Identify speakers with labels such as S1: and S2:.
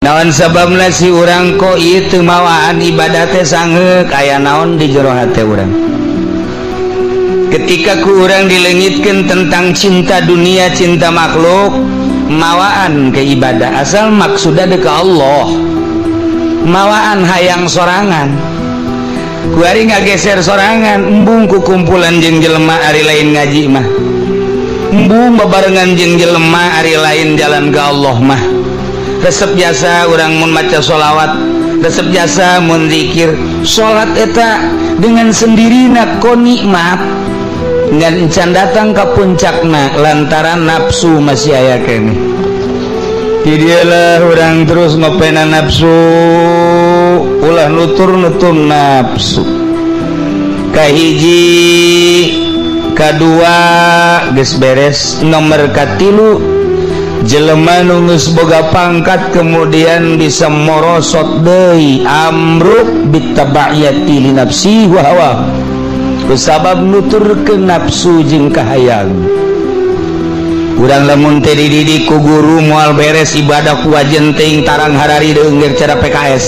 S1: Naon sababna si urang kok ieu teu mawaan ibadah teh sangeuk? Aya naon di jero hate urang? Ketika ku urang dilengitkeun tentang cinta dunia, cinta makhluk, mawaan ke ibadah asal maksudna ke Allah, mawaan hayang sorangan. Kuari ngageser sorangan, embung ku kumpulan jeung jelema ari lain ngaji mah, embung babarengan jeung jelema ari lain jalan ke Allah mah. Resep jasa urang mun maca sholawat, resep jasa mun zikir, salat eta dengan sendirina ko nikmat ngan can datang ke puncakna lantaran nafsu masih aya keneh. Didialah urang terus ngopena nafsu, ulah nutur-nutur nafsu. Kahiji, kadua geus beres, nomor katilu, jelema nu geus boga pangkat kemudian bisa morosot deui, amruk bitabaiyati li nafsi wa hawa, kusabab nuturkeun nafsu jeung kahayang. Urang lamun teh dididik ku guru, moal beres ibadah ku wajen teuing tarang harari deungeur cara PKS.